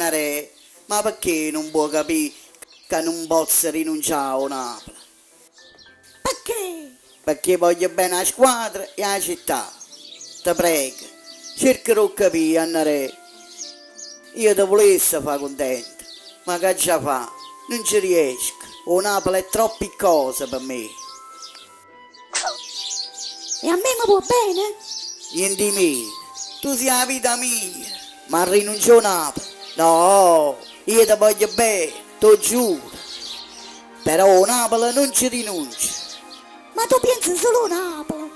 Annarè, ma pecché nun puo' capì ca nun pozzo rinuncià 'o Napule? Pecché? Pecché voglio bene 'a squadra e 'a città. Te prego, cerca d' 'o capì, Annarè. Io te vulesse fa cuntenta, ma ch'aggia fa? Nun ce riesco, 'o Napule è troppi cose pe me. E a me me vuò bene? Niente 'e meno, tu si 'a vita mia, ma rinuncià 'o Napule? No, io te voglio bene, t' 'o giuro. Però 'o Napule nun ce rinuncia. Ma tu pienze sulo 'o Napule.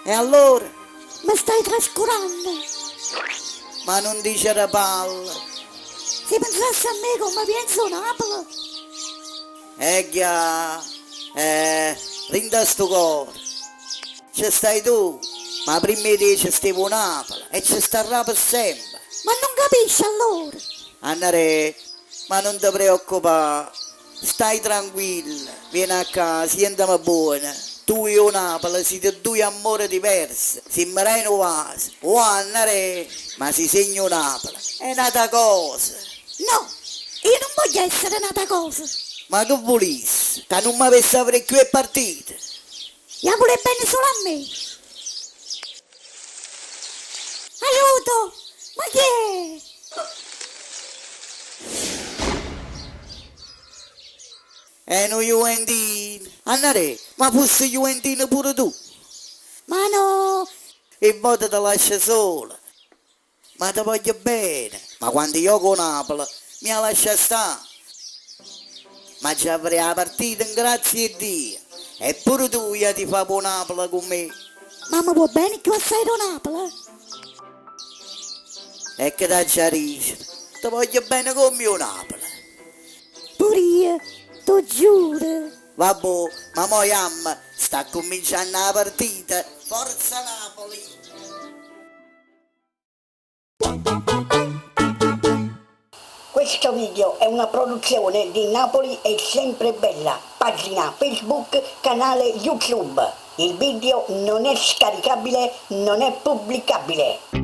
E allora? Me stai trascuranno. Ma nun dicere palle. Si pensasse a me comme pienze 'o Napule. Eh ghià, eh, dint' a stu core. Ce stai tu, ma primma 'e te ce steva 'o Napule e ce starrà pe sempe. Ma nun capisce allora? Annarè, ma nun te preoccupà, stai tranquilla, viene 'a ccà, sienteme buono, tu e 'o Napule site duje ammore diverse, si me dai nu vaso, uà Annarè, ma si segno 'o Napule, è n'ata cosa. No, io nun voglio essere n'ata cosa. Ma che vulisse, ca nun m'avesse 'a verè cchiù 'e partite? Ja vulè bene solo a me. Aiuto! Ma chi è? È nu juventino. Annarè, ma fusse juventino pure tu? Ma no! 'E vote te lascio sola. Ma te voglio bene. Ma quando joca 'o Napule m'hê 'a lascià stà. M'aggia verè 'a partita 'ngrazia 'e Dio. E pure tu ja tifà p' 'o Napule cu me. Ma me vuò bene cchiù assaje d' 'o Napule? E che t'aggia dicere? Te voglio bene comme 'o Napule. Pur'io, t' 'o giuro. Vabbuò, ma mo jamme, sta accummincianno 'a partita. Forza Napoli! Questo video è una produzione di Napoli è sempre bella, pagina Facebook, canale YouTube. Il video non è scaricabile, non è pubblicabile.